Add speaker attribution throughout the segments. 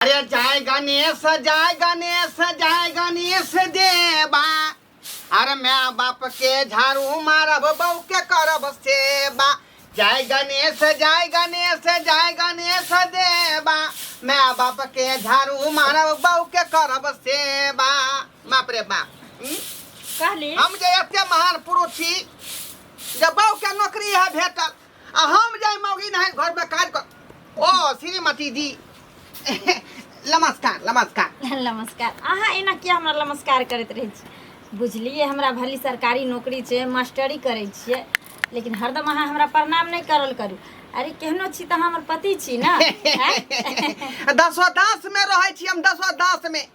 Speaker 1: अरे जय गणेश, जय गणेश, जय गणेश देवा। अरे my बाप के झाड़ू मारब, बहू के करब सेवा। जय गणेश, जय गणेश, जय गणेश देवा। My बाप के झाड़ू मारब, बहू के करब सेवा। बाप रे बाप।
Speaker 2: कहली
Speaker 1: हम जे एते महान पुरुष छी जे बहू के नौकरी है भेटल, आ हम जाय मौगी नहीं घर में काज कर। ओ श्रीमती जी, नमस्कार नमस्कार।
Speaker 2: नमस्कार। अहाँ एना किया हमरा नमस्कार करैत रहै छी? बुझलियै, हमरा भली सरकारी नौकरी छै, मास्टरी करै छियै, लेकिन हरदम अहाँ हमरा प्रणाम नहि करल करू। अरे केहनो छी तऽ अहाँ हमर पति छी ने, आँय?
Speaker 1: दसो दास में रहै छी हम, दसो दास में।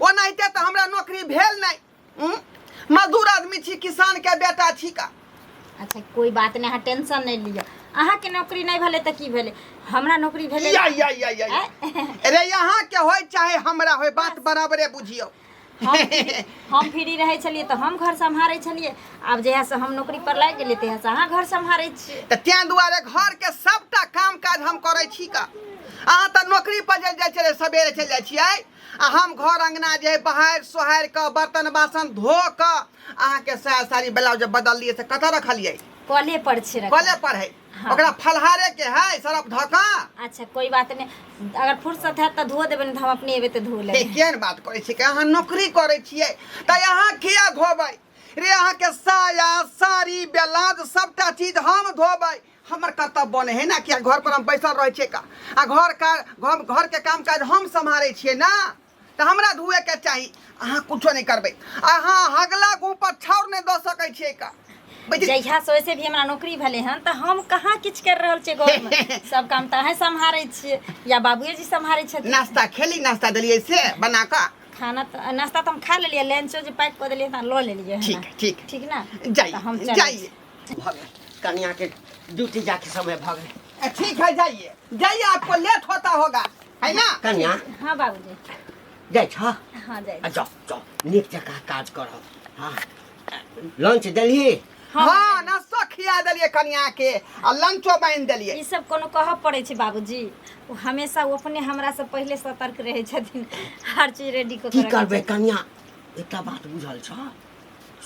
Speaker 1: ओनाहिते तऽ हमरा नौकरी भेल नहि। मजदूर आदमी छी, किसान के बेटा छी का।
Speaker 2: अच्छा कोई बात नहीं, अहाँ टेंशन नहीं लिअ। अहाँके नौकरी नहीं भेलै तऽ की भेलै, हमरा नौकरी भेलै।
Speaker 1: या या या या या। अरे यहाँ के होय चाहे हमरा होय, बात बराबरे बुझियौ।
Speaker 2: हम फ्री रहै छलियै तऽ हम घर सम्हारै छलियै, आब जहियासँ हम नौकरी पर लागि गेलियै तहियासँ अहाँ घर सम्हारै छियै।
Speaker 1: तऽ तें दुआरे घर के सबटा काम काज हम करै छी का। अहाँ तऽ नौकरी पर जाइ छलियै, सबेरे चलि जाइ छियै, आ हम घर अंगना जे बहारि सोहारि कऽ बर्तन बासन धो कऽ अहाँके साया साड़ी ब्लाउज बदललियै से कतऽ रखलियै?
Speaker 2: कले पर छै रखल।
Speaker 1: कले पर है।
Speaker 2: हाँ।
Speaker 1: ओकरा फलहारे के है सरफ धऽ कऽ।
Speaker 2: अच्छा कोई बात नहीं, अगर फुर्सत है तऽ धो देबै, नहीं तऽ हम अपने एबै तऽ धो लेबै।
Speaker 1: हे, केहन बात करै छियै? अहाँ नौकरी करै छियै तऽ अहाँ किया धोबै रे? अहाँके साया साड़ी ब्लाउज सबटा चीज हम धोबै, हमर कर्तव्य बने है ना। किया घर पर हम बैसल रहै छियै का, आ घर का घर घर के काम काज हम सम्हारै छियै ना, तऽ हमरा धुए के चाही। अहाँ कुछो नहि करबै, अहाँ हगला गुह पर छाउर नहि दऽ सकै छियै का।
Speaker 2: जहिया से वैसे भी हमरा नौकरी भेलै हन तऽ हम कहाँ किछु करि रहल छियै घरमे, सब काम तऽ अहें सम्हारै छियै या बाबुए जी सम्हारै छथिन।
Speaker 1: नाश्ता खेली? नाश्ता देलियै से बना कऽ?
Speaker 2: खाना तऽ नाश्ता तऽ हम खा लेलियै, लंचो जे पैक कऽ देलियै तऽ लऽ लेलियै।
Speaker 1: ठीक है, ठीक है।
Speaker 2: ठीक ना?
Speaker 1: जाइए,
Speaker 2: तऽ हम चलै
Speaker 1: जाइए।
Speaker 2: छी।
Speaker 3: भऽ गेल, कनिया के ड्यूटी जाके समय भऽ गेल।
Speaker 1: ठीक है, जाइए जाइए, आपको लेट होता होगा है ना?
Speaker 3: कनिया।
Speaker 2: हाँ बाबूजी।
Speaker 3: जाइ छह?
Speaker 2: हाँ जाइ।
Speaker 3: आ जाओ जाओ, नीक जकाँ काज करब। हाँ, लंच देलही?
Speaker 1: हाँ, नाश्तो खिया देलियै कनिया के आ लंचो बान्हि देलियै।
Speaker 2: ई सब कोनो कहऽ पड़ै छै बाबूजी? ओ हमेशा ओ अपने हमरा से पहिले सतर्क रहै छथिन, हर चीज रेडी कऽ
Speaker 3: की
Speaker 2: के रखै
Speaker 3: करबै
Speaker 2: छथिन।
Speaker 3: कनिया, एकटा बात बुझल छह?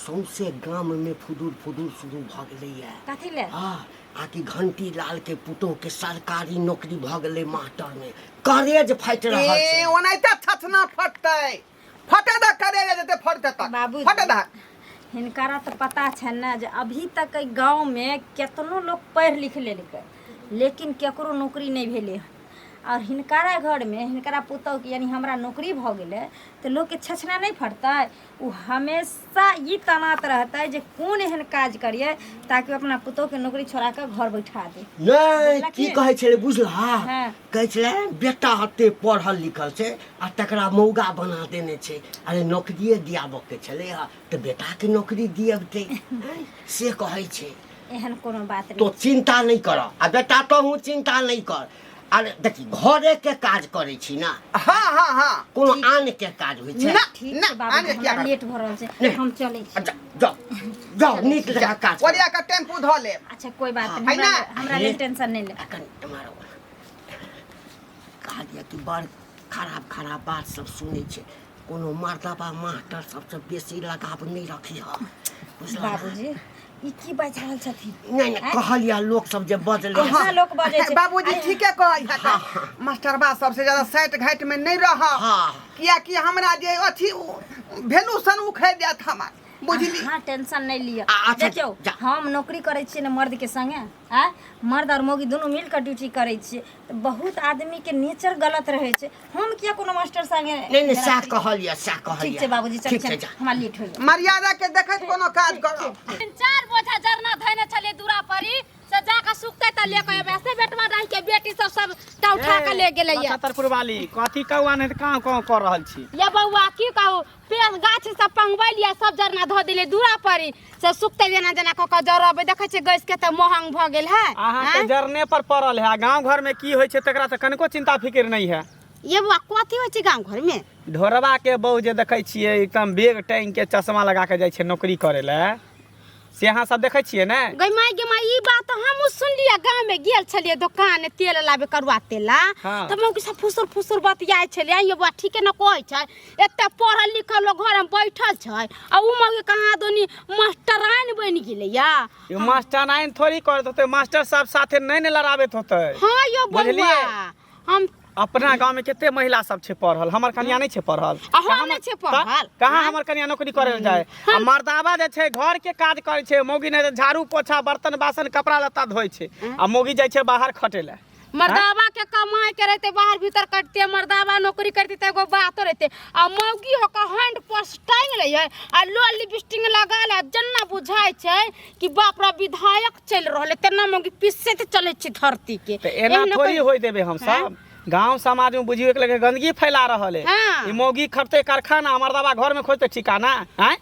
Speaker 3: सौंसे गाममे फुदुर फुदुर शुरू भऽ गेलैए।
Speaker 2: कथी ले?
Speaker 3: हँ, आकि घंटी लाल के पुतोह के सरकारी नौकरी भऽ गेलै मास्टरमे, करेज फाटि रहल
Speaker 1: ए
Speaker 3: छै।
Speaker 1: ओनाहिते छछना फटतै, फटे दऽ करेज जेतै फटतै तक।
Speaker 2: बाबूजी।
Speaker 1: फटे दऽ।
Speaker 2: हिनकरा तऽ पता छनि ने जे अभी तक एहि गाँवमे केतनो लोक पढ़ि लिख लेलकै लेकिन केकरो नौकरी नहि भेलै हन, आओर हिनकरा घरमे हिनकरा पुतोहुके यानी हमरा नौकरी भऽ गेलै तऽ लोकके छछना नहि फटतै? ओ हमेशा ई तनात रहतै जे कोन एहन काज करियै ताकि ओ अपना पुतोहुके नौकरी छोड़ा कऽ घर बैठा दे।
Speaker 3: नहि।
Speaker 2: बुझलखिन?
Speaker 3: की कहै छलै बुझलह?
Speaker 2: हाँ।
Speaker 3: कहै छलै बेटा एते पढ़ल लिखल छै आ तकरा मौगा बना देने छै। अरे नौकरिए दियाबऽ के छलै हँ तऽ बेटाके नौकरी दियबतै, से कहै छै।
Speaker 2: एहन कोनो बात
Speaker 3: तो
Speaker 2: नहि।
Speaker 3: चिंता नहि कर आ बेटा तोहूँ चिंता नहि कर। अरे देखी, घरे के काज करै छी ना।
Speaker 1: हाँ हाँ हाँ।
Speaker 3: कोनो आन के काज होइ छै?
Speaker 1: ना।
Speaker 2: ठीक
Speaker 1: ना,
Speaker 2: छै बाबू,
Speaker 1: आन के किया
Speaker 2: हमरा
Speaker 1: करबै?
Speaker 2: लेट भऽ रहल छै,
Speaker 3: नहि।
Speaker 2: हम चलै छी।
Speaker 3: अच्छा जाओ जाओ, नीक जकाँ काज करू।
Speaker 1: ओरिया के टेम्पू धऽ लेब।
Speaker 2: अच्छा कोई बात
Speaker 1: है
Speaker 2: नहीं,
Speaker 1: ना?
Speaker 2: हमरा लेल टेंशन नहीं ले।
Speaker 3: कनि मारो, कहलियै कि बड़ खराब खराब बात सब सुनै छै। कोनो मर्दबा मास्टर सबसँ बेसी लगाव नहि रखी हऽ, बुझलह?
Speaker 2: बाबूजी, ई की बाजि रहल छथिन?
Speaker 3: नहि नहि, कहलियै लोक सब जे बजलै।
Speaker 2: अहाँ लोक बजै छै।
Speaker 1: बाबूजी ठीके कहै है, मास्टरबा सबसे ज्यादा साइट घाट में नहीं रह।
Speaker 3: हाँ।
Speaker 1: कियाकि हमरा जे अथी भेलू सन उखड़ि जायत हमर, बुझली?
Speaker 2: हाँ टेंशन नहीं लिअ।
Speaker 3: अच्छा,
Speaker 2: देखियौ,
Speaker 3: जा।
Speaker 2: हम नौकरी करै छियै ने मर्द के संगे, आँय, मर्द और मौगी दुनू मिल कऽ ड्यूटी करै छियै तऽ बहुत आदमी के नेचर गलत रहै छै। हम किया कोनो मास्टर संगे?
Speaker 3: नहि नहि, सएह कहलियै, सएह कहलियै।
Speaker 2: ठीक छै बाबूजी, चल
Speaker 3: ठीक छै,
Speaker 2: चल,
Speaker 3: जा।
Speaker 2: हमरा लेट होइया।
Speaker 1: मर्यादा के देखैत कोनो काज करब।
Speaker 4: तीन चार बोझा जरना धैने छलियै दूरा परी से जाके सुखतै तऽ ले के एबै, से बेटवा रहि के बेटी सब सब टा उठा के ले गेलैया।
Speaker 5: नक्षत्रपुर वाली कथी कौआ नहि तऽ काँव काँव कऽ रहल छी?
Speaker 4: ये बौआ की कहू, पेड़ गाछ सब पंगबैलियै, सब जरना धऽ देलियै दूरा परी से सुखतै, जेना जेना कऽ कऽ जरबै। देखै छियै गैस के तऽ महंग भऽ गेल है।
Speaker 5: अहाँके
Speaker 4: आँय?
Speaker 5: जरने पर पड़ल है आ गाँव घर में की होइ छै तकरा तऽ कनिको चिंता फिक्र नहि है।
Speaker 4: ये बौआ कथी होइ छै गाँव घर में?
Speaker 5: ढोरबा के बहू जे देखै छियै एकदम बैग टांगि के चश्मा लगा के जाइ छै नौकरी करै लए, से अहाँ सब देखै छियै ने।
Speaker 4: गई माई गे माई, ई बात हमहूँ सुनलियै। गाँव में गेल छलियै दोकान तेल लाबे, करुआ तेल ला।
Speaker 5: हाँ।
Speaker 4: तऽ मौगी सब फुसुर फुसुर बतियाइ छलियै। आँय यौ बौआ, ठीके ने कहै छै, एते पढ़ल लिखल लोक घर में बैठल छै आ उ मौगी कहाँ दोनी मास्टराइन बनि गेलैया।
Speaker 5: यो मास्टर नाइन थोड़ी करैत होतै, मास्टर साहब साथे नहि ने लड़ाबैत होतै।
Speaker 4: हाँ यौ बौआ।
Speaker 5: बुझलियै?
Speaker 4: हम
Speaker 5: अपना गांव में कते महिला सब छै पढ़ल, हमर कनिया नहीं छै पढ़ल।
Speaker 4: आ हम नहि छै पढ़ल।
Speaker 5: कहाँ हमर कनिया नौकरी करे लए जाए? आ मर्दाबा जे छै घर के काज करे छै, मौगी नहि तऽ झाड़ू पोछा बर्तन बासन कपड़ा लत्ता धोइ छै आ मौगी जाइ छै बाहर खटे लए।
Speaker 4: मर्दाबा के कमाई के रहते, बाहर भीतर कटते, मर्दाबा नौकरी करते त एगो बात रहते। आ मौगी होकर हैंड पर्स टांग ले है आ लो लिपस्टिक लगा ले, जेना बुझाय छै कि बाप रे विधायक चलि रहल है, तेना मौगी पीछे चलै छै धरती के।
Speaker 5: तऽ एना
Speaker 4: एहनो
Speaker 5: थोड़ी
Speaker 4: कोई-
Speaker 5: होय देबै हम सब। गांव समाज में बुझियो एक लगे गंदगी फैला रहल है।
Speaker 4: हाँ।
Speaker 5: ई मौगी खटते कारखाना, मर्दाबा घर में खोजते ठिकाना। आँय,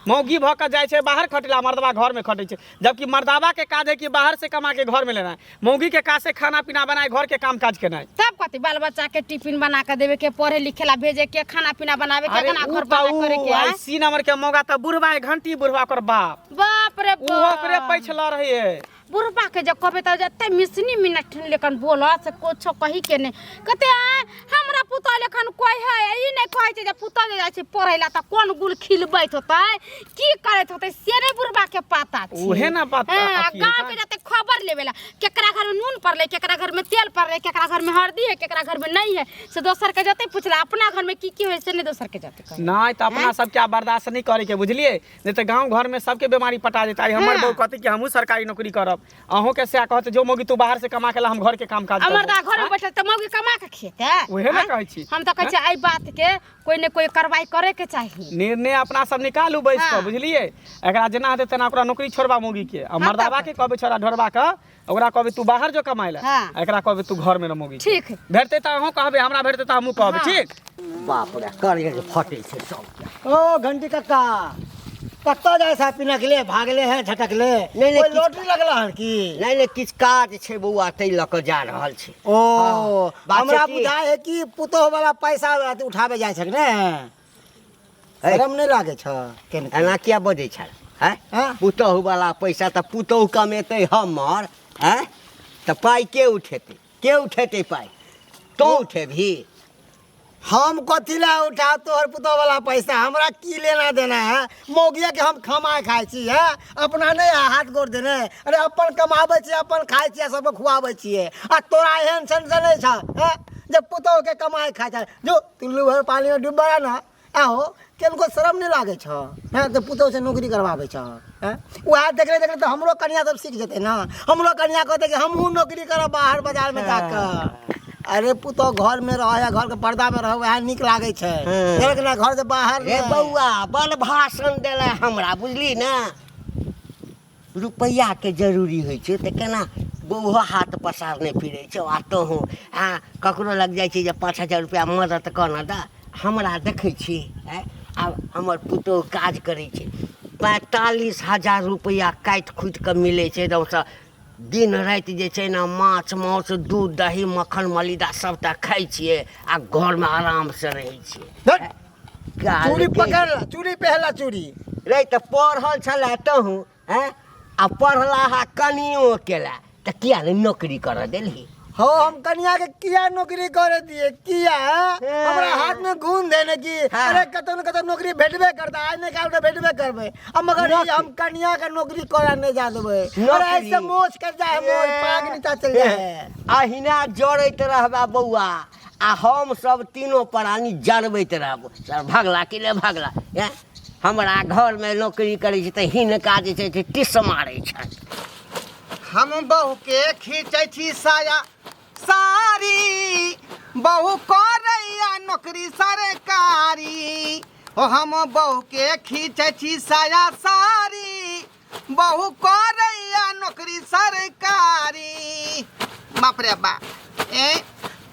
Speaker 5: मौगी भऽ के जाइ छै बाहर खटेला, मर्दबा घर में खटै छै, जबकि मर्दाबा के काज है कि बाहर से कमा के घर में लेना, मौगी के काज से खाना पीना बनाए घर के काम काज केनाइ।
Speaker 4: तब कथी, बाल बच्चा के टिफिन बना के देवे के, पढ़े लिखे ला भेजे के, खाना पीना बनावे के,
Speaker 5: अरे
Speaker 4: खाना
Speaker 5: उ
Speaker 4: घर
Speaker 5: तऽ
Speaker 4: बना
Speaker 5: उ
Speaker 4: करे के।
Speaker 5: आई
Speaker 4: आँय?
Speaker 5: सी नंबर के मौगा तऽ बुढ़बा है, घंटी बुढ़बा ओकर बाप।
Speaker 4: बाप रे
Speaker 5: उहो ओकरे
Speaker 4: बाप।
Speaker 5: पैछला रहे।
Speaker 4: बुढ़बा के जब कहबे तऽ जते मिसनी मिनट लेखन बोलत से कुछो कही के नहीं। कहते आँय हमरा पुतोह लेखन कोई है? ई नहीं कहै छै जे पुतोह जे जाइ छै पढ़ै ला तऽ कोन गुल खिलबैत होतै, की करैत होतै, से नहीं बुढ़बा के पता छै।
Speaker 5: उहे ना पता
Speaker 4: हाँ,
Speaker 5: अथी है
Speaker 4: गाँव
Speaker 5: का?
Speaker 4: के जते खबर लेवे ला, केकरा घर में नून पड़लै, केकरा घर में तेल पड़लै, केकरा घर में हल्दी है, केकरा घर में नहीं है, से दोसर के जते पुछला, अपना घर में की की होइ से नहीं दोसर के जते कहै।
Speaker 5: नहीं तऽ अपना सबके आब बर्दाश्त नहीं करे के, बुझलियै? नहीं तऽ गाँव घर में सबके बीमारी पटा जेतै। आइ हमर
Speaker 4: हाँ।
Speaker 5: बहू कहतै कि हमहूँ सरकारी नौकरी करब, अहूँ के सएह कहतै, जो मौगी तू बाहर से कमा के ला, हम घर के काम काज
Speaker 4: हमर
Speaker 5: करबौ।
Speaker 4: दा घर में बैठल तऽ मौगी कमा के खेतै।
Speaker 5: उहे ने
Speaker 4: आँय?
Speaker 5: कहै छी।
Speaker 4: हम तऽ कहै छियै एहि बात के कोई ने कोई कार्रवाई करे के चाही।
Speaker 5: निर्णय अपना सब निकालू बैस कऽ।
Speaker 4: हाँ।
Speaker 5: बुझलियै? एकरा जेना हेतै तेना ओकरा नौकरी छोड़बा मौगी के, आ मर्दाबा के कहबै छोड़ा ढोरबा के, ओकरा कहबै तू बाहर जो कमाइ लए।
Speaker 4: हाँ।
Speaker 5: आ एकरा कहबै तू घर में रह मौगी के।
Speaker 4: ठीक है।
Speaker 5: भेटतै तऽ अहूँ कहबै, हमरा भेटतै तऽ हमहूँ कहबै।
Speaker 4: हाँ।
Speaker 5: ठीक।
Speaker 3: बाप रे, करेज फटै छै सबके।
Speaker 6: ओ घंटी कक्का, कतऽ जाइ छै? पिनकले भागले है, झटकले।
Speaker 3: नहीं,
Speaker 6: कोई
Speaker 3: किछु-
Speaker 6: लॉटरी लगला हन की?
Speaker 3: नहि नहि, किछु काज छै बौआ, ताहि लऽ कऽ जा रहल छी।
Speaker 6: ओ।
Speaker 3: हाँ, बात
Speaker 6: हमरा
Speaker 3: छै की-
Speaker 6: बुझाय है कि पुतोह वाला पैसा अथी उठाबे जाइ छै ने।
Speaker 3: है।
Speaker 6: शरम नहि लागै छ केन?
Speaker 3: एना किया बजै छल हैं?
Speaker 6: हाँ?
Speaker 3: पुतहु वाला पैसा तऽ पुतहु कमेतै हमर, हैं? तऽ पाइ के उठेतै? के उठेतै पाइ? तोँ उठेबही?
Speaker 6: हम कथी ला उठा तोहर पुतोह वाला पैसा? हमरा की लेना देना है? मौगिया के हम खमा खाइ छी है, अपना नहीं है हाथ गोड़ देने। अरे अपन कमाबै छी, अपन खाइ छी, सबके खुआबै छियै, आ तोरा एहन सन से नहीं छ है जे पुतोह के कमाए खाइ छ। जो तुल्लू भर पानी में डूबा ना। आहो, किनको शरम नहीं लागै छ हैं तऽ पुतोह से नौकरी करवाबै छ हैं? उएह देखले देखले तऽ हमरो कनिया सब सीख जेतै ना। हमरो कनिया कहतै कि हमहूँ नौकरी करब बाहर बाजार में जाकऽ। अरे पुतोह घर में रह या घर के पर्दा में रह, वएह नीक लागै छै। लेकिन ना घर से बाहर
Speaker 3: रे
Speaker 6: नहि।
Speaker 3: बौआ, बड़ भाषण देला हमरा, बुझली ने? रुपैआके जरूरी होइ छै तऽ केना बौहो हाथ पसारने फिरै छौ, आ तोहूँ आ ककरो लग जाइ छै जे 5000 रुपैआ मदद कऽ ने दऽ हमरा। देखै छी आँय, आब हमर पुतोहु काज करै छै, 45,000 रुपैआ काटि खुटि कऽ मिलै छै। एकदमसँ दिन राति जे छै ने माछ मांस दूध दही मक्खन मलिदा सभटा खाइ छियै आ घरमे आरामसँ रहै छियै।
Speaker 6: धत्, चूड़ी पकड़ ला, चूड़ी पहला चूड़ी
Speaker 3: रे तऽ पढ़ल छलै तहूँ हैं, आ पढ़लाहा कनियो केला तऽ किया नहि नौकरी करऽ देलही?
Speaker 6: हो, हम कनिया के किया नौकरी करे दिए? किया हमरा हाथ में घून देने की?
Speaker 3: हाँ।
Speaker 6: अरे कतौ न कतौ नौकरी भेटबे करता, आइ नहीं काल तो भेटबे करबे। अब मगर ई हम कनिया के नौकरी करे नहीं जा देबे। अरे
Speaker 3: नौकरी?
Speaker 6: ऐसे मोछ कर जाए, मोछ पाग नीचा चल जाए।
Speaker 3: अहिना जड़ैत रहबा बौआ, आ हम सब तीनों प्राणी जरबैत रहबो। सर भगला कि नहि भगला? एँ, हमरा घरमे नौकरी करै छै तऽ हिनका जे छै से टिस मारै छनि।
Speaker 1: हम बहू के खींचै छी साया साड़ी, बहू करैया नौकरी सरकारी। ओ हम बहू के खींचै छी साया साड़ी, बहू करैया नौकरी सरकारी। बाप रे बा, ए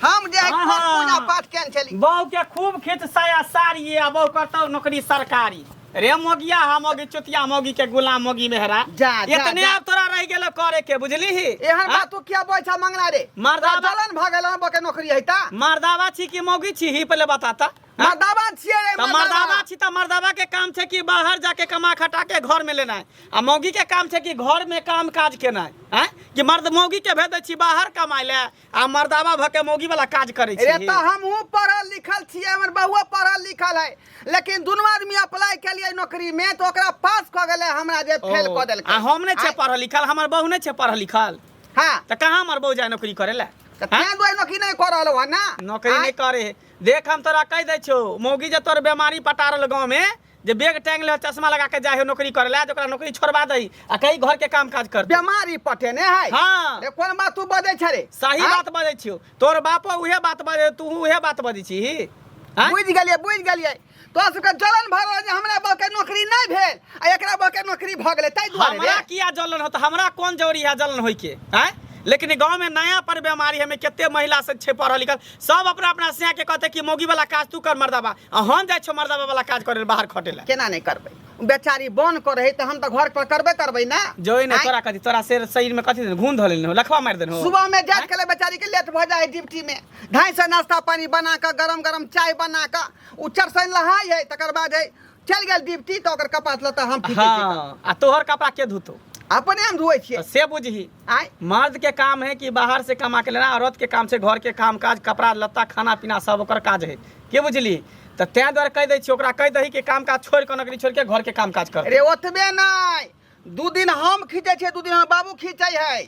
Speaker 1: हम जे
Speaker 5: आहा।
Speaker 1: पूजा पाठ केने छली।
Speaker 5: बहू के खूब खींच साया साड़ी आ बहू करतौ नौकरी सरकारी। रे मोगिया, हम मोगी चुतिया मोगी के गुलाम मोगी मेहरा।
Speaker 1: जा, जा,
Speaker 5: इतने
Speaker 1: जा।
Speaker 5: आब तोरा रह गेलो करे के, बुझली ही?
Speaker 1: एहन बात तू किया बोल छा मंगना रे?
Speaker 5: मर्दाबा-
Speaker 1: जलन भ गेल बके नौकरी हैता।
Speaker 5: मर्दावा छी कि मौगी छी ही पहले बताता।
Speaker 1: मर्दाबा छियै रे
Speaker 5: तऽ मर्दाबा छी तऽ मर्दाबा के काम छै कि बाहर जाके कमा खटा के घर में लेनाइ आ मौगी के काम छै कि घर में काम काज केनाइ आँय कि मर्द मौगी के भेज दै छी बाहर कमाइ लए आ मर्दाबा भऽ के मौगी वाला काज करै
Speaker 1: रे
Speaker 5: छी
Speaker 1: तऽ हमहूँ पढ़ल लिखल छियै हमर बहुओ पढ़ल लिखल है लेकिन दुनू आदमी अप्लाई केलियै नौकरी में तऽ ओकरा पास कऽ गेलै हमरा जे फेल कऽ देलकै
Speaker 5: आ हम नहि छियै पढ़ल लिखल हमर बहु नहि छै पढ़ल लिखल
Speaker 1: हाँ
Speaker 5: तऽ कहाँ हमर बहु जाय नौकरी करै लए
Speaker 1: तऽ तें दुआरे नौकरी नहि कऽ रहलहुँ हँ ना
Speaker 5: नौकरी नहि करे है देख हम तोरा कहि दै छौ मौगी जे तोर बेमारी पटा रहल गाँव में जे बैग टांग ले चश्मा लगा के जाए हो नौकरी करे ला ओकरा नौकरी छोड़वा दही आ कहीं घर के काम काज कर
Speaker 1: बेमारी पटेने है
Speaker 5: हाँ।
Speaker 1: रे कोन बात तू बजै छ रे
Speaker 5: सही
Speaker 1: आँय?
Speaker 5: बात बजै छियौ तोर बापो उहे बात बजै तू उहे बात बजै छी
Speaker 1: बुझि गेलियै बुझि गेलियै तोरा सबके जलन भऽ रहल जे हमरा बहके नौकरी नहि भेल आ एकरा बहके नौकरी भऽ गेलै ताहि दुआरे
Speaker 5: हमरा
Speaker 1: रे
Speaker 5: किया जलन होत हमरा कोन जरूरी है जलन होय के आँय लेकिन गाँव में नया पर बीमारी हमें कते महिला सब छै पढ़ल लिखल सब अपना अपना सिया के कहते कि मौगी वाला काज तू कर मर्दाबा आ हम जाइ छौ मर्दाबा वाला काज करे बाहर खटे ला
Speaker 1: केना नहि करबै बेचारी बन कर रहे तऽ हम तऽ घर पर करबे करबै ना
Speaker 5: जोई ने
Speaker 1: आँय?
Speaker 5: तोरा कथी तोरा शेर शरीर में कथी घून धऽ लेने हो लखवा मारि देने हो
Speaker 1: सुबह में जाइत के बेचारी के लेट भऽ जाइ है ड्यूटी में ढाई सौ नाश्ता पानी बना कऽ गरम गरम चाय बना कऽ ओ चरसैन लहाय है तकर बाद है चलि गेल ड्यूटी तऽ ओकर कपड़ा लत्ता हम खींचै छियै।
Speaker 5: हाँ आ तोहर कपड़ा के धोतो
Speaker 1: अपने हम धोइ छियै
Speaker 5: तो से बुझही
Speaker 1: आँय
Speaker 5: मर्द के काम है कि बाहर से कमा के लेना औरत के काम छै घर के काम काज कपड़ा लत्ता खाना पीना सब ओकर काज है के बुझली तऽ तें दुआरे कहि दै छी ओकरा कहि दही कि काम काज छोड़ि कऽ नौकरी छोड़ि के घर के काम काज कर
Speaker 1: रे ओतबे नहि दू दिन हम खींचै छियै दू दिन हमर बाबू खींचै है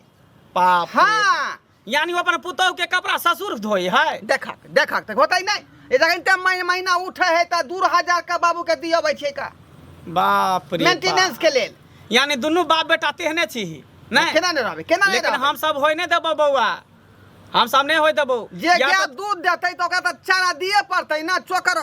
Speaker 5: बाप रे।
Speaker 1: हाँ
Speaker 5: यानी ओ अपन पुतहु के कपड़ा ससुर धोइ है
Speaker 1: देखक देखक तऽ होतै नहि ए जखन ते महीना उठे है तऽ 2000 का बाबू के दियबै छै का
Speaker 5: बाप रे
Speaker 1: मेंटेनेंस के लेल
Speaker 5: यानी दुनू बाप बेटा तेहने छी नहि
Speaker 1: केना नहि रहबै केना नहि
Speaker 5: लेकिन
Speaker 1: रहबै
Speaker 5: हम सब होय नहि देबो बौआ हम सब नहि होय देबो
Speaker 1: जे
Speaker 5: या
Speaker 1: गाय
Speaker 5: तऽ-
Speaker 1: दूध देतै तऽ ओकरा तऽ चारा दिए पड़तै ना चोकर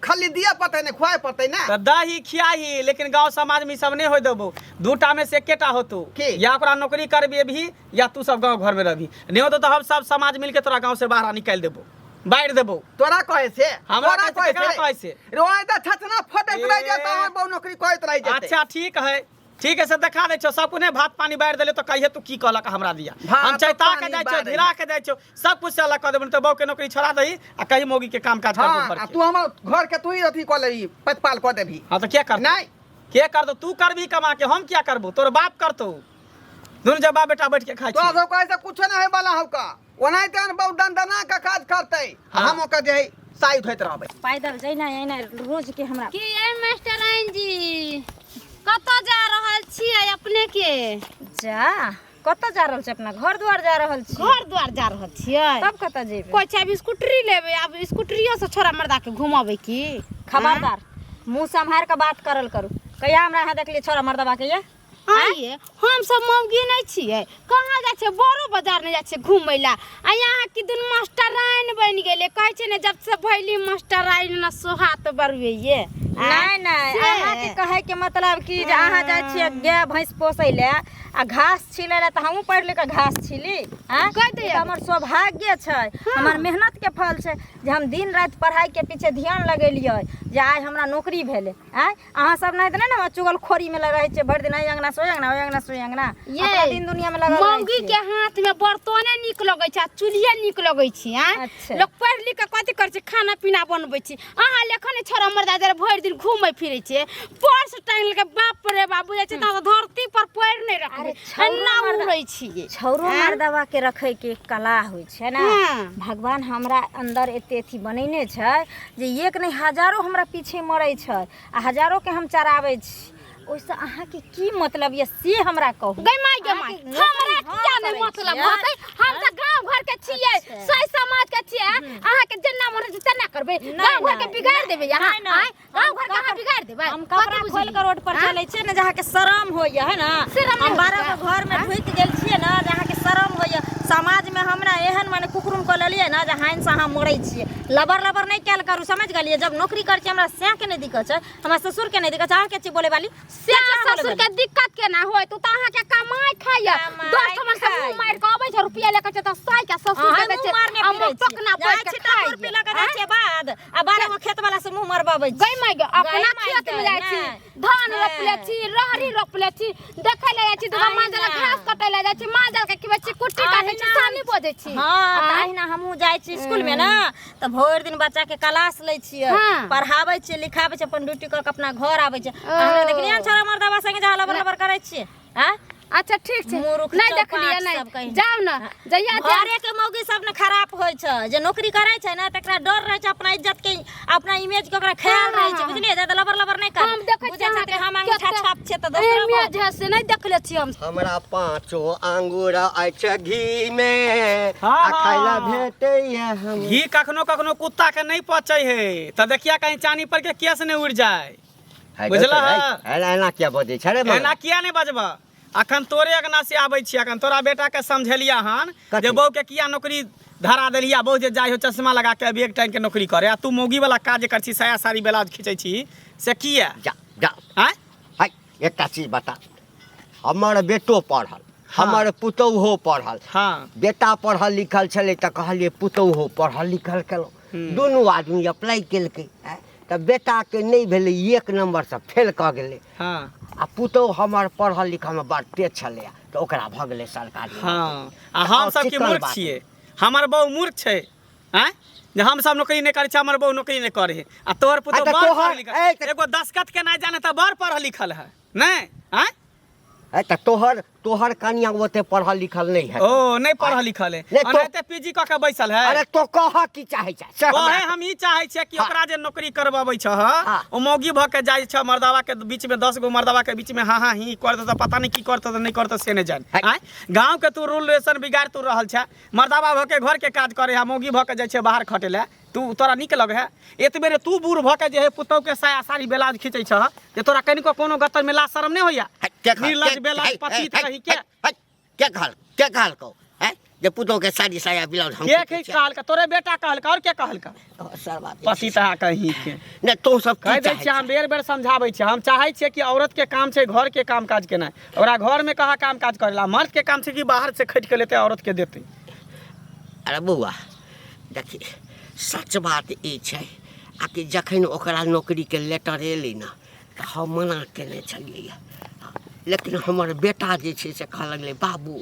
Speaker 1: खल्ली दिए पड़तै ने खुआए पड़तै ना
Speaker 5: तऽ दही खियाही लेकिन गांव समाज में ई सब नहीं होय देबो दूटा में से एकेटा होतो
Speaker 1: की?
Speaker 5: या ओकरा नौकरी करबी भी या तू सब गांव घर में रहबी नहीं होतो तऽ हम सब समाज मिलके तोरा गांव से बाहर निकालि देबो बाहर देबो
Speaker 1: तोरा कहे से
Speaker 5: हमरा
Speaker 1: तोरा
Speaker 5: कहै से, केकरा कहै से?
Speaker 1: रोए तऽ छछना फटैत रहि जेतौ
Speaker 5: ए।
Speaker 1: हमर बहु नौकरी करैत रहि जेतै
Speaker 5: अच्छा ठीक है ठीक है से देखा दै छौ सब कुछ नहीं भात पानी बारि देले तो कहिए तू की कहलक हमरा दिया
Speaker 1: भात
Speaker 5: हम चैता के
Speaker 1: पानी
Speaker 5: जाइ छौ
Speaker 1: बारि।
Speaker 5: धिरा के जाइ छौ सब कुछ से अलग कऽ देबो नहीं तो बहू के नौकरी छोड़ा दही आ कहीं मौगी के काम काज कर
Speaker 1: हाँ
Speaker 5: दो
Speaker 1: आ तू हमर घर के तू ही अथी कऽ लेबही प्रतिपाल कऽ देबही
Speaker 5: हाँ तो क्या कर
Speaker 1: नहीं
Speaker 5: के कर दो तू करबी कमा के हम क्या करबो तोर बाप करतो दुनू जब बाप बेटा बैठ के खाइ
Speaker 1: तोरा
Speaker 5: छी
Speaker 1: सब कहै से कुछो नहीं होय वाला हौका ओनाहिते ने बहुत दनदना के काज करतै आ
Speaker 5: हाँ।
Speaker 1: हम ओकर जे है साइड होइत रहबै
Speaker 2: पैदल जैना एना रोज के हमरा
Speaker 4: की ये मास्टराइन जी कतऽ जा रहल छियै अपने के
Speaker 2: जा कतऽ जा रहल छी अपना घर दुआर जा रहल छी
Speaker 4: घर द्वार जा रहल छियै
Speaker 2: तब कतऽ जेबै
Speaker 4: कोइ छै आब स्कूटरी लेबै आब स्कूटरियो से छोरा मर्दा के घुमाबै की
Speaker 2: खबरदार मुंह सम्हार के बात करल करू कहिया हमरा अहाँ देखलियै छोरा मर्दबा के ये
Speaker 4: आइए हम सब मौगी नहि छियै कहाँ जाइ छियै बड़ो बाजार नहि जाइ छियै घुमै लए आ यहाँ की दिन मास्टराइन बनि गेलै कहै छै ने जब से भैली मास्टराइन न सोहात बरुए ये
Speaker 2: नहीं नहीं अहाँके कहै के मतलब कि जे अहाँ जाइ छियै गाय भैंस पोसै लए आ घास छिलै लए तऽ हमहूँ पढ़ि लिख कऽ घास छिली आँय
Speaker 4: कहि
Speaker 2: ई
Speaker 4: दैया।
Speaker 2: तऽ हमर सौभाग्य छै हमर मेहनत के फल छै जे हम दिन राति पढ़ाई के पीछे ध्यान लगेलियै जे आइ हमरा नौकरी भेलै आँय अहाँ सब नहीं तऽ नहि ने चुगलखोरी में रहै छियै भरि दिन एहि अंगना से ओहि अंगना ओहि अंगना से ओहि अंगना
Speaker 4: ये
Speaker 2: अपना दिन दुनिया में लगल रहै
Speaker 4: मौगी
Speaker 2: छियै।
Speaker 4: के हाथ में बर्तने नीक लगै छै आ चूल्हे नीक लगै छै आँय
Speaker 2: अच्छा।
Speaker 4: लोक पढ़ि लिख कऽ कथी करै छै खाना पीना बनबै छै अहाँ लेखन छोरा मर्दा जरा भरि दिन घूमै फिरै छै पर्स टांगि लेलकै बाप रे बाप बुझै छै तऽ धरती पर पैर नहि रखबै
Speaker 2: अरे छौरो
Speaker 4: एना
Speaker 2: मर्दा-
Speaker 4: उड़ै छियै
Speaker 2: छौरो मर्दवा के रखे के एक कला होइ छै ने
Speaker 4: हाँ।
Speaker 2: भगवान हमरा अंदर एते अथी बनेने छै जे एक नहि हजारो हमरा पीछे मरै छै आ हजारो के हम चराबै छी ओहिसँ अहाँके की मतलब यऽ से हमरा कहू
Speaker 4: गै माय गै माय
Speaker 2: अहाँके
Speaker 4: हमरा
Speaker 2: नौकरी
Speaker 4: किया
Speaker 2: हम
Speaker 4: नहि
Speaker 2: करै
Speaker 4: मतलब
Speaker 2: छियै?
Speaker 4: होतै हम तऽ गाँव घर के छियै सही समाज के छियै अहाँके जेना मन होइ छै तेना करबै गाँव घर के बिगाड़ देबै अहाँ
Speaker 2: नहि, नहि।
Speaker 4: आँय? गाँव घर के अहाँ बिगाड़ देबै
Speaker 2: हम कपड़ा
Speaker 4: कथी
Speaker 2: खोल के रोड पर
Speaker 4: आँय?
Speaker 2: चलै छियै ने जे अहाँके शरम होइए है ने
Speaker 4: शरम
Speaker 2: हम
Speaker 4: नहि
Speaker 2: 12
Speaker 4: होइए।
Speaker 2: गो घर में ढुकि गेल छियै ने जे अहाँके शरम होइए समाज में हमरा एहन माने कुकरुम कऽ लेलियै ने जे हानि से अहाँ मरै छियै लबर लबर नहि कयल करू समझ गेलियै जब नौकरी करै छियै हमरा सएह के नहि दिक्कत छै हमरा ससुर के नहि दिक्कत छै अहाँके छी बोले वाली
Speaker 4: से ससुर के दिक्कत केना होय तू तऽ अहाँके कमाइ खाइया
Speaker 2: कमाइ
Speaker 4: दस ठमन से मुँह
Speaker 2: खाइया।
Speaker 4: मारि कऽ अबै छै रुपया लऽ कऽ छै तऽ साइ के ससुर के
Speaker 2: अहाँ
Speaker 4: दै
Speaker 2: मुँह
Speaker 4: छै
Speaker 2: मारने
Speaker 4: आ
Speaker 2: फिरै छी।
Speaker 4: टोकना
Speaker 2: जाइ
Speaker 4: पैठ
Speaker 2: छी
Speaker 4: के
Speaker 2: तऽ खुरपी
Speaker 4: खाइया
Speaker 2: लऽ कऽ जाइ छियै बाद आ 12 गो खेत वाला से मुँह मरबाबै छी
Speaker 4: गै माय गै अपना
Speaker 2: गै माय
Speaker 4: खेत में
Speaker 2: गै,
Speaker 4: जाइ छी
Speaker 2: नहि।
Speaker 4: धान रोपले छी, रहरी रोपले छी, देखै ले जाइ छी दुगो माल जाल घास कटै ले जाइ छी, माल जाल के खिबै छी, कुट्टी काटै छी, सानी बोजै छी।
Speaker 2: हाँ,
Speaker 4: आँय?
Speaker 2: तहिना हमहूँ जाइ छी स्कूल में ना, तऽ भरि दिन बच्चा के क्लास लै छियै, पढ़ाबै छियै, लिखाबै छियै, अपन ड्यूटी कऽ के अपना घर आबै छियै। हमरा देखलियै हन छोरा मर्दाबा संगे जहाँ लबर लबर करै छियै? आँय?
Speaker 4: अच्छा ठीक छै,
Speaker 2: मूर्ख
Speaker 4: नहि
Speaker 2: चौपाट
Speaker 4: देखलियै
Speaker 2: सब
Speaker 4: नहि
Speaker 2: कहीं।
Speaker 4: जाउ ने जहिया जाउ।
Speaker 2: घरे के मौगी सब ने खराब होइ छै, जे नौकरी करै छै ने तकरा डर रहै छै अपना इज्जत के, अपना इमेज के ओकरा ख्याल रहै छै, बुझलियै? जादा लबर लबर नहि कर।
Speaker 4: हम देखै
Speaker 2: बुझै
Speaker 4: छियै
Speaker 2: छथिन
Speaker 4: अहाँके
Speaker 2: हम अंगूठा
Speaker 4: कते
Speaker 2: छाप छियै तऽ दोसरो
Speaker 4: इमेज है से नहि देखले छियै हम।
Speaker 3: हमरा पाँचो आंगुर अछि घी मे,
Speaker 5: हाँ,
Speaker 3: आ खाय ला
Speaker 5: हाँ।
Speaker 3: भेटैया हम।
Speaker 5: घी कखनो कखनो कुत्ता के नहि पचै है, तऽ देखिया कहीं चानी पर के केस नहि उड़ि जाय।
Speaker 3: है
Speaker 5: बुझलह?
Speaker 3: दोसर, है, एना किया बजै छै रे मगर?
Speaker 5: एना किया नहि बजबह? अखन तोरे अंगना से आबै छी, अखन तोरा बेटा के समझेलिया हन
Speaker 3: कथी?
Speaker 5: जे बहू के किया नौकरी धरा देलिया, बहू जे जाइ हो चश्मा लगा के अभी एक टाइम के नौकरी करे, आ तू मौगी वाला काज कर छी, साया साड़ी ब्लाउज खींचै छी, से किया?
Speaker 3: जा जा।
Speaker 5: आँय?
Speaker 3: है, एकटा चीज बता, हमर बेटो पढ़ल, हमर पुतौहो पढ़ल। बेटा पढ़ल लिखल छलै तऽ कहलियै पुतौहो पढ़ल लिखल केलहुँ, दुनू आदमी अप्लाई केलकै, आँय, तऽ बेटाके नहि भेलै, एक नम्बरसँ फेल कऽ गेलै। आ पुतौह हमर पढ़ल लिखलमे बड़ तेज छलैए, तऽ ओकरा भऽ गेलै सरकारी।
Speaker 5: हाँ, आ हम सब की
Speaker 3: चिकन
Speaker 5: मूर्ख
Speaker 3: बात।
Speaker 5: छियै? हमर बहू मूर्ख छै? आँय, जे हम सब नौकरी नहि करै छी, हमर बहू नौकरी नहि करै है, आ तोहर पुतोह
Speaker 3: तऽ
Speaker 5: बड़
Speaker 3: तोहर-
Speaker 5: पढ़ल लिखल,
Speaker 3: ए, तऽ-
Speaker 5: एगो दस्खत के नहि जाने तऽ बड़ पढ़ल लिखल है नहि? आँय?
Speaker 3: ए, तऽ तोहर कनिया ओते पढ़ल लिखल नहि है।
Speaker 5: ओ नहि पढ़ल लिखल है?
Speaker 3: नहि, तो-
Speaker 5: ओनाहिते पीजी कऽ के बैसल है।
Speaker 3: अरे तो कह की चाहै छै से हमरा।
Speaker 5: कहे हम ई चाहै छियै कि ओकरा जे नौकरी करबाबै छह, ओ मौगी भऽ के जाइ छ मर्दावा के बीच में, 10 गो मर्दावा के बीच में हाँ हाँ ही करतौ तऽ पता नहि की करतौ तऽ नहि करतौ से नहि जान।
Speaker 3: है।
Speaker 5: आँय, गाँव के तू रूल रेशन बिगाड़ तू रहल छै, मर्दावा भऽ के घर के काज करे है, मौगी भऽ के जाइ छै बाहर खटे लए, तू तोरा नीक लगे है? एतबे रे तू बूढ़ भऽ के जे है पुतहु के साया साड़ी ब्लाउज खींचै छह, जे तोरा कनिको कोनो गतर में लाज शरम नहि होइया?
Speaker 3: है, के कहल-
Speaker 5: निर्लज
Speaker 3: के-
Speaker 5: बेलाज
Speaker 3: है,
Speaker 5: पतित
Speaker 3: है,
Speaker 5: रही के?
Speaker 3: है, है, के कहलकौ है जे पुतहु के साड़ी साया ब्लाउज हम
Speaker 5: के
Speaker 3: खींचै
Speaker 5: के
Speaker 3: छियै?
Speaker 5: कहलका? तोरे बेटा कहलका और के कहलका?
Speaker 3: ओ, सरबा बेसी।
Speaker 5: पतित अहाँ कहीं के।
Speaker 3: नहि, तों सब की
Speaker 5: कहि दै
Speaker 3: चाहै
Speaker 5: छियै, हम बेर बेर समझाबै छियै। हम चाहै छियै कि औरत के काम छै घर के काम काज केनाइ, ओकरा घर में कहाँ काम काज करेला, मर्द के काम छै कि बाहर से खटि के लेतै औरत के देतै।
Speaker 3: अरे बौआ देखी, सच बात ई छै आ कि जखन ओकरा नौकरीके लेटर एलै ने तऽ हम मना केने छलियै, लेकिन हमर बेटा जे छै से कहऽ लगलै, बाबू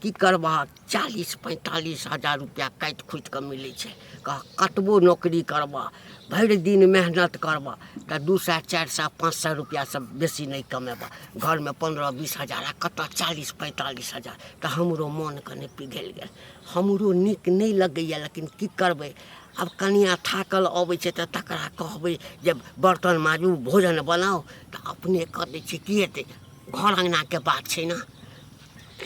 Speaker 3: की करबह, 40-45 हजार रुपैआ काटि खुटि कऽ मिलै छै, कह कतबो नौकरी करबह, भरि दिन मेहनत करबह तऽ 200, 400, 500 रुपैआसँ बेसी नहि कमेबह, घरमे 15-20 हजार आ कतऽ 40-45 हजार। तऽ हमरो मोन कनि पिघलि गेल, हमरो नीक नहि लगैए, लेकिन की करबै, आब कनिआँ थाकल अबै छै तऽ तकरा कहबै जे बर्तन माजू, भोजन बनाउ, तऽ अपने कऽ दै छै, की हेतै, घर अङ्गनाके बात छै ने।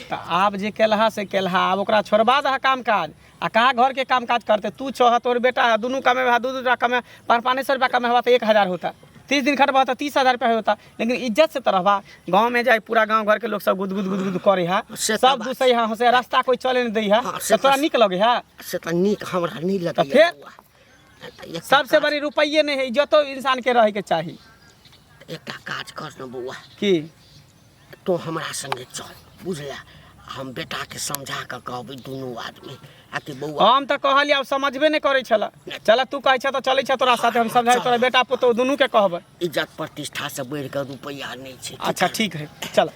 Speaker 5: तऽ आब जे केलहा से केलहा, आब ओकरा छोड़बा दह काम काज, आ कहाँ घर के काम काज करते? तू छह, तोर बेटा है, दुनू कमेबा, दू दू टाका कमे, पाँच पाँच सौ रुपया कमेबा तऽ 1000 होता, 30 दिन खटबा तऽ 30,000 रुपया होता, लेकिन इज्जत से तऽ रहबा। गाँव में जाए पूरा गाँव घर के लोग सब गुद गुद गुद गुद करे है,
Speaker 3: से तऽ
Speaker 5: सब
Speaker 3: बात
Speaker 5: दूसरे है, हंसे, रास्ता कोई चले नहीं दै है,
Speaker 3: हाँ, से
Speaker 5: तऽ तोरा
Speaker 3: तऽ-
Speaker 5: नीक लगे है?
Speaker 3: से तऽ नीक हमरा नहि लगैए
Speaker 5: तऽ फेर?
Speaker 3: बौआ। तऽ एकटा
Speaker 5: सबसे
Speaker 3: काज-
Speaker 5: बड़ी रुपये नहीं है, इज्जतो इंसान के रहे के चाही।
Speaker 3: एकटा काज कर ने बौआ।
Speaker 5: की?
Speaker 3: तोँ हमरा संगे चल, बुझला, हम बेटाके समझा कऽ कहबै दुनू आदमी आ कि बौआ।
Speaker 5: हम तऽ कहलियै, आब समझबे नहि करै छलै। चल, तू कहै छ तऽ चलै छ तोरा साथे, हम समझाइ तोरा बेटा पुतोह दुनू के कहबै।
Speaker 3: इज्जत प्रतिष्ठासँ बढ़ि कऽ रुपैआ नहि छै।
Speaker 5: अच्छा ठीक है, चल।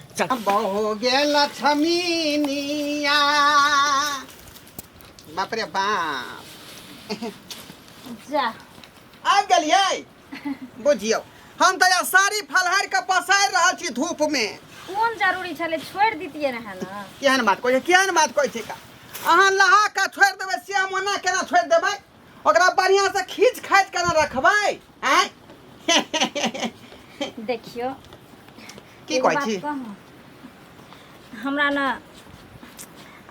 Speaker 1: बहु गेल लक्ष्मीनिया, बाप रे बाप।
Speaker 2: जा।
Speaker 1: आबि गेलियै? बुझियौ, हम तऽ यहाँ साड़ी फलहारि कऽ पसारि रहल छी धूप मे।
Speaker 2: कोन जरूरी छलै, छोड़ि दितियै रहए ने।
Speaker 1: केहन बात कहै छै, केहन बात कहै छै का? अहाँ लहा कऽ छोड़ि देबै से हम ओना केना छोड़ि देबै? ओकरा बढ़िआँ से खींच खाचि केना रखबै? आँय?
Speaker 2: देखियौ,
Speaker 1: की
Speaker 2: एगो
Speaker 1: कहै
Speaker 2: बात
Speaker 1: छी?
Speaker 2: कहूँ? हमरा ने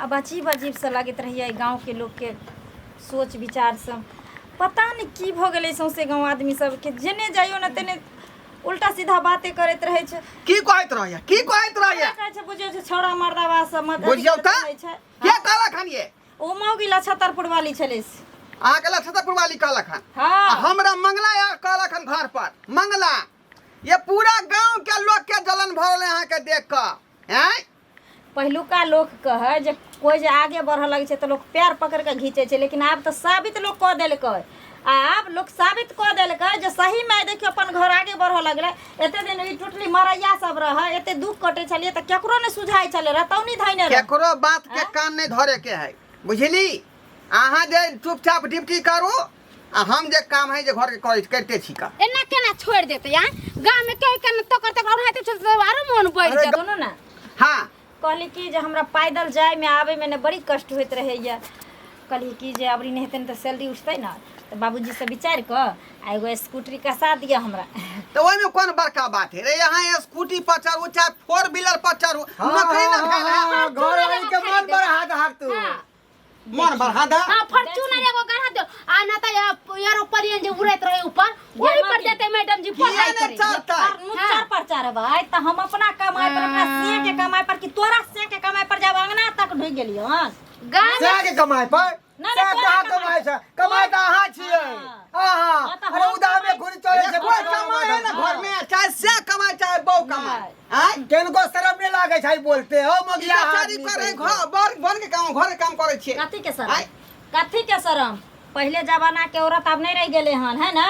Speaker 2: आब अजीब अजीब से लगैत रहैए गाँवके लोकके सोच विचार सब, पता नहि की भऽ गेलै सौंसे गाँव आदमी सबके, जेने जाइयो ने तेने उल्टा सीधा बाते करैत रहै छै।
Speaker 1: की कहैत रहैया, की कहैत रहैया?
Speaker 2: कहै छै, बुझियौ जे छौड़ा मर्दाबा सब मत
Speaker 1: बुझियौ तऽ
Speaker 2: रहै छै।
Speaker 1: के कहलक हन ये?
Speaker 2: ओ मौगी लछतरपुर वाली छलै से।
Speaker 1: अहाँके लछतरपुर वाली कहलक हन?
Speaker 2: हाँ।
Speaker 1: आ हमरा मंगला यार कहलक हन घर पर मंगला, ये पूरा गांव के लोग के जलन भरल है अहाँके देख कऽ। आँय?
Speaker 2: पहिलुका लोक कहै जे कोइ जे आगे बढ़ऽ लगै छै तऽ लोक पैर पकड़ि कऽ घीचै छै, लेकिन आब तऽ साबित लोक कऽ देलकै। आब लोक साबित कऽ देलकै जे सही में देखियौ अपन घर आगे बढ़ऽ लगलै। एते दिन ई टुटली मरैया सब रहै, एते दुख कटै छलियै तऽ केकरो नहि सुझाइ छलै, रतौनी धैने रहै।
Speaker 1: केकरो बात के कान नहि धरे के है, बुझली? अहाँ जे चुपचाप ड्यूटी करू आ हम जे काम है जे घर के करै करिते छी का।
Speaker 4: एना केना छोड़ि देतै आ गाँव में केओ केना तो करते ओनाहिते छोड़ि देतै आरो मोन बढ़ि जायत।
Speaker 2: सुनू ने।
Speaker 1: हाँ।
Speaker 2: कहली कि जे हमरा पैदल जायमे आबैमे ने बड़ी कष्ट होइत रहैए। कहली कि जे अबरी नहि हेतै ने तऽ सैलरी उठतै ने तऽ बाबूजीसँ विचारि कऽ आ एगो स्कूटरी कसा दिअ हमरा।
Speaker 1: तऽ ओहिमे कोन बड़का बात है रे? यहाँ स्कूटी पर चढ़ू चाहे फोर व्हीलर पर चढ़ू, नौकरी न भेल है।
Speaker 6: घर वाली के मन बढ़ा दहक तू।
Speaker 1: मन बढ़ा दे।
Speaker 4: हाँ, फॉर्च्यूनर एगो गढ़ा दो आ ना त एरोप्लेन जे उड़ैत रहे ऊपर ओही पर देते मैडम जी
Speaker 1: किया
Speaker 4: पढ़ाई
Speaker 1: ने
Speaker 4: करे।
Speaker 1: चढ़तै?
Speaker 2: नुच्चर पर चढ़बै तऽ हम अपना कमाई पर, अपना से के कमाई पर कि तोरा से के कमाई पर जब अंगना तक ढुकि गेलियो हन।
Speaker 4: गाँव
Speaker 6: से के कमाई पर?
Speaker 2: ना,
Speaker 6: से
Speaker 2: तोरा
Speaker 6: कहाँ
Speaker 2: कमाई
Speaker 6: कमाई छै? कमाई तऽ अहाँ छियै।
Speaker 2: हाँ।
Speaker 6: अहाँ।
Speaker 2: हाँ, तऽ
Speaker 6: अरे
Speaker 2: हम
Speaker 6: उदामे
Speaker 2: कमाई-
Speaker 6: घुरि चलै छै।
Speaker 1: कोई कमाई है ना घर में, चाहे से कमाई चाहे बहू कमाई। आँय?
Speaker 6: किनको शरम नहि लागै छै बोलते हो मगिया
Speaker 1: बेचारी
Speaker 6: आदमी
Speaker 1: करे
Speaker 6: कहिके।
Speaker 1: घर बर बर के काम, घर के काम करै छियै।
Speaker 2: कथी के शरम?
Speaker 1: आँय?
Speaker 2: कथी के शरम? पहिले जमाना के औरत आब नहीं रह गेले हन, है ना,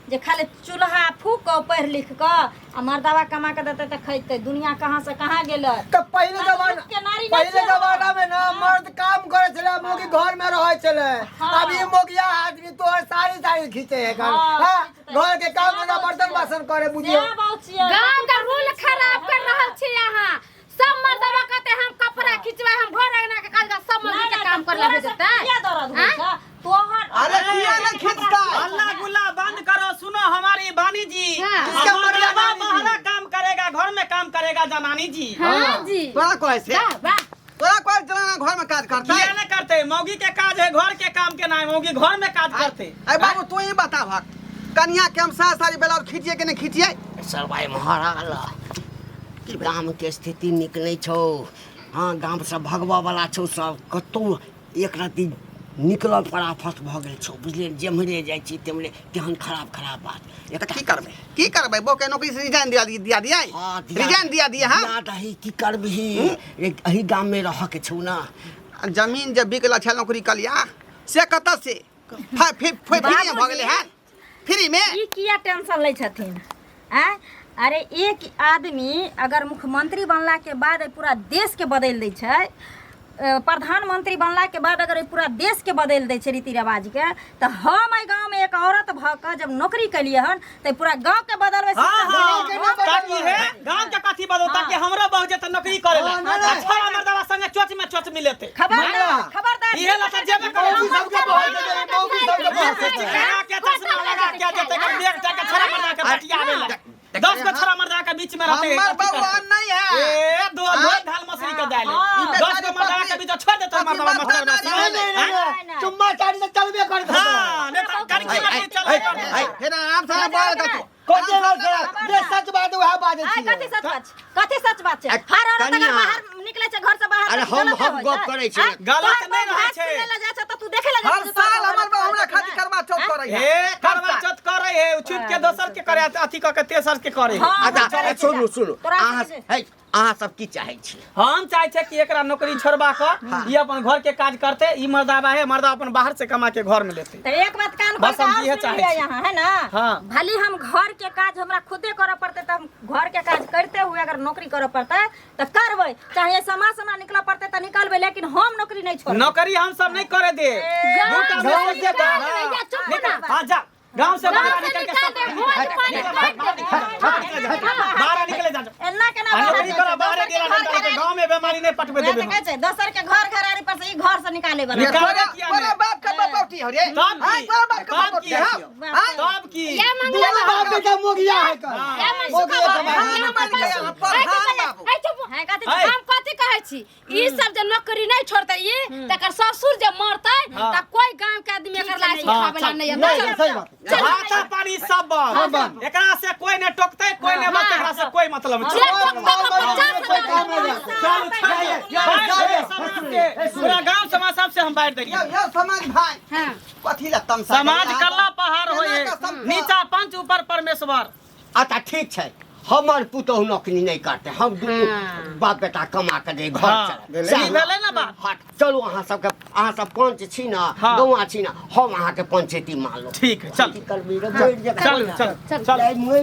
Speaker 2: जे खाली चूल्हा फूक कऽ पढ़ लिख कऽ आ मर्दावा कमा के देतै तऽ खैतै। दुनिया कहाँ से कहाँ गेलै।
Speaker 6: तऽ पहिले
Speaker 2: आब
Speaker 6: जमाना
Speaker 2: युग के नारी नहि
Speaker 6: पहिले
Speaker 2: छै।
Speaker 6: जमाना में ना मर्द काम करे छलै, मौगी घर में रहै छलै।
Speaker 2: हाँ।
Speaker 6: अब ई मौगिया आदमी तोहर साड़ी साड़ी खींचे है घर।
Speaker 2: हाँ,
Speaker 6: हाँ,
Speaker 2: खींचतै।
Speaker 6: घर के काम धंधा बर्तन बासन करे बुझियौ।
Speaker 2: सएह बात छियै।
Speaker 4: गाँव के रूल खराब कर रहल छी अहाँ। सब मर्दवा कहते हम कपड़ा खिंचवा, हम घर अंगना के काज, सब मर्द के काम कर
Speaker 2: तोरा
Speaker 4: लगे
Speaker 2: सब
Speaker 4: जेतै।
Speaker 2: किया दर्द होइ छौ? तोहर
Speaker 1: अरे किया नहीं खींचता?
Speaker 5: हल्ला गुल्ला बंद करो, सुनो हमारी बानी जी।
Speaker 4: हाँ।
Speaker 1: किसका
Speaker 5: मर्दवा
Speaker 1: बानी जी?
Speaker 5: बाहरा काम करेगा, घर में काम करेगा जनानी जी।
Speaker 4: हाँ जी।
Speaker 1: तोरा कहै से?
Speaker 4: वाह वाह।
Speaker 1: तोरा कहै जनाना घर में काज करतै?
Speaker 5: किया नहीं करते? मौगी के काज है घर के काम के नाम, मौगी घर में काज करते।
Speaker 1: अरे बाबू तू ही बता भक, कनिया के हम सास सारी बेला खींचिए के नहीं खींचिए?
Speaker 3: सरवाई महाराज कि गाम के स्थिति नीक नहीं छौ। हाँ, गाम से भगबऽ वाला छौ सब, कतौ एक रत्ती निकलऽ पर आफत भऽ गेल छौ, बुझलियै? जेम्हरे जाइ छी तेम्हरे तेहन खराब खराब बात।
Speaker 1: तऽ की करबै, की करबै? बहू के नौकरी से रिजाइन दिया दिया दिया?
Speaker 3: हाँ,
Speaker 1: रिजाइन दिया दिया? हाँ
Speaker 3: दिया दही, की करबिही? एही गाम में रहऽ के छौ ना।
Speaker 1: जमीन जे बिकल छै नौकरी कलिया से कतऽ से फ्री में भऽ गेलै हन, फ्री में।
Speaker 2: ई किया टेंशन लै छथिन? आँय, अरे एक आदमी अगर मुख्यमंत्री बनला के बाद पूरा देश के बदलि दै छै, प्रधानमंत्री बनला के बाद अगर पूरा देश के बदलि दै छै रीति रिवाज के, तऽ हम एहि गाँव में एक औरत भऽ कऽ जब नौकरी केलियै हन तऽ पूरा गाँव के बदलबै।
Speaker 5: हाँ, हाँ,
Speaker 6: के
Speaker 5: ताकि हे गांव के कथी बदल, ताकि हमरो बहू जेतै नौकरी करे ला, अच्छा मर्दवा संगे चोच में चोच मिलेते।
Speaker 2: खबरदार खबरदार।
Speaker 5: इहे ला तऽ जेबे करे।
Speaker 6: मौगी सबके बहस देतै, मौगी सबके बहस देतै।
Speaker 5: लगा के चश्मा लगा के जेतै, कर देख जाके छोरा मर्दा के बतियावे ला, 10 गो छोरा मर्दा के बीच में रहते।
Speaker 1: हमर बउआ नहीं है।
Speaker 5: ए दो दो धाल मछली के दाल
Speaker 2: हाँ।
Speaker 5: 10 गो मर्दा के बीच छोड़ देते मर्दा मस्टर
Speaker 1: नहीं,
Speaker 6: नहीं, नहीं, नहीं, चुम्मा चाटी तऽ चलबे करतै।
Speaker 5: हां, नहीं तो कनकी मछली चलबे करते।
Speaker 1: फेर आराम से बोल कथू।
Speaker 6: कथी बात छै? जे सच बात वएह बाजै
Speaker 2: आइ
Speaker 6: छियै।
Speaker 2: कथी सच बात छै? कथी सच बात छै? हर औरत अगर
Speaker 3: कनिया।
Speaker 2: बाहर निकले छै घर से बाहर
Speaker 3: अरे
Speaker 2: तऽ
Speaker 3: हम
Speaker 2: गलत
Speaker 3: हम
Speaker 2: होइ
Speaker 3: गप
Speaker 2: छै।
Speaker 3: करै छी।
Speaker 2: आँय?
Speaker 5: गलत
Speaker 2: तोहर
Speaker 5: नहि रहै
Speaker 2: घास
Speaker 5: छै।
Speaker 2: किनै लए जाइ छै तऽ तू देखे लए जाइ
Speaker 1: हर
Speaker 2: छै जे तोहर
Speaker 1: साल
Speaker 2: गलत
Speaker 1: हमर बहू हमरा
Speaker 2: होइ छै
Speaker 1: खातिर
Speaker 2: कि
Speaker 1: करवा चौथ करै है।
Speaker 5: ए करवा चौथ करे है, उ छुप के दोसर के करे, अथी क के तेसर के करे है।
Speaker 2: हाँ,
Speaker 3: अच्छा
Speaker 2: हम करै छी।
Speaker 3: सुनू सुनू,
Speaker 2: तोरा
Speaker 3: अहाँ
Speaker 2: से-
Speaker 3: है, अहाँ सब की चाहै छी?
Speaker 5: हम चाहे छे कि एकरा नौकरी छोड़बा क ई अपन घर के काज करते, ई मर्दाबा है मर्दा अपन बाहर से कमा के घर में लेते।
Speaker 2: तऽ एक बात कान खोल
Speaker 5: बस
Speaker 2: के
Speaker 5: हम
Speaker 2: और
Speaker 5: इहे
Speaker 2: सुनि
Speaker 5: चाहै
Speaker 2: लिअ
Speaker 5: छी।
Speaker 2: यहाँ, है ना?
Speaker 5: हाँ।
Speaker 2: भली हम घर के काज हमरा खुदे करऽ पड़तै तऽ हम घर के काज करते हुए अगर नौकरी करऽ पड़तै तऽ करबै, चाहे समाज से हमरा निकलऽ पड़तै तऽ निकलबै, लेकिन हम नौकरी नहीं छोड़बै।
Speaker 5: नौकरी हम सब नहीं करे दे।
Speaker 4: गाँव
Speaker 5: दूटा
Speaker 4: से
Speaker 5: में से
Speaker 4: निकाल
Speaker 5: हाँ।
Speaker 4: देबै, चुप ना।
Speaker 5: हाँ जा, गांव से
Speaker 4: गाँव
Speaker 5: बाहर
Speaker 4: से
Speaker 5: निकल के
Speaker 4: निकाल
Speaker 5: सब
Speaker 4: दे, भोज पानी काट देबै।
Speaker 5: बाहर निकले जा,
Speaker 2: एना केना
Speaker 5: आ
Speaker 2: बाहर
Speaker 5: नौकरी
Speaker 2: जाइ
Speaker 5: करो
Speaker 2: छै?
Speaker 5: बाहरे
Speaker 2: दोसर के
Speaker 5: गेला
Speaker 2: घर
Speaker 5: नहीं
Speaker 2: घरारी-
Speaker 5: गांव में बीमारी नहीं पटबे
Speaker 2: वएह
Speaker 5: देबे
Speaker 2: तऽ
Speaker 5: हम।
Speaker 2: कहै छै, दोसर के घर घरारी पर से ई घर से निकाले वाला।
Speaker 5: निकाल-
Speaker 1: तोरा
Speaker 5: किया
Speaker 1: तोरा
Speaker 5: नहि?
Speaker 1: बाप के बपौटी हो रे।
Speaker 5: तब की?
Speaker 1: आँय, तोरा बाप के
Speaker 5: तब
Speaker 1: बपौटी
Speaker 5: की?
Speaker 1: हो। आँय?
Speaker 5: तब की?
Speaker 4: या मंगला
Speaker 6: दुनू बाप बेटा मोगिया है कर।
Speaker 4: या मनसुखा
Speaker 6: मोगिया
Speaker 4: बाबू,
Speaker 6: कमाइ
Speaker 4: या
Speaker 6: है।
Speaker 4: मनसुखा बाबू।
Speaker 1: प्रधान बाबू।
Speaker 4: ऐ चुप।
Speaker 2: हैं, कथी
Speaker 5: ऐ।
Speaker 4: हम कथी कहै छी, ई सब जे नौकरी नहीं छोड़तै ई तकर ससुर जे मरतै
Speaker 5: हाँ।
Speaker 4: त कोई गांव के आदमी एकर लाश
Speaker 5: हाँ,
Speaker 4: उठाबै ला
Speaker 5: चल।
Speaker 4: नहीं
Speaker 6: नहीं,
Speaker 4: अतै।
Speaker 6: सही बात।
Speaker 5: भाषा पानी सब बंद, एकरा से कोई ने टोकते, कोई ने बस, एकरा से कोई मतलब
Speaker 4: जे
Speaker 5: नहीं।
Speaker 4: टोकतै ओकरा 50,000
Speaker 6: काम नहीं है।
Speaker 5: चल चल, पूरा गांव समाज सब से हम बांट देलियै।
Speaker 1: यौ यौ समाज भाई,
Speaker 4: हां
Speaker 1: कथी ला तमसा
Speaker 5: समाज कल्ला पहाड़ होय
Speaker 1: एना कऽ
Speaker 5: नीचा पंच ऊपर परमेश्वर।
Speaker 3: अच्छा ठीक छै, हमर पुतोहु नौकरी नहि करतै, हम दुनू
Speaker 4: हाँ।
Speaker 3: बाप बेटा कमा के जे घर
Speaker 5: हाँ,
Speaker 3: चलाएब।
Speaker 5: ई भेलै ने बात।
Speaker 3: हट, चलू अहाँ सबके, अहाँ सब पंच छी ने,
Speaker 5: हाँ।
Speaker 3: गौआ छी ने, हम अहाँके पंचैती मानलहुँ।
Speaker 5: ठीक है, चल।
Speaker 3: की करबी रे, मरि जेबै।
Speaker 5: चल चल चल।
Speaker 3: मरि।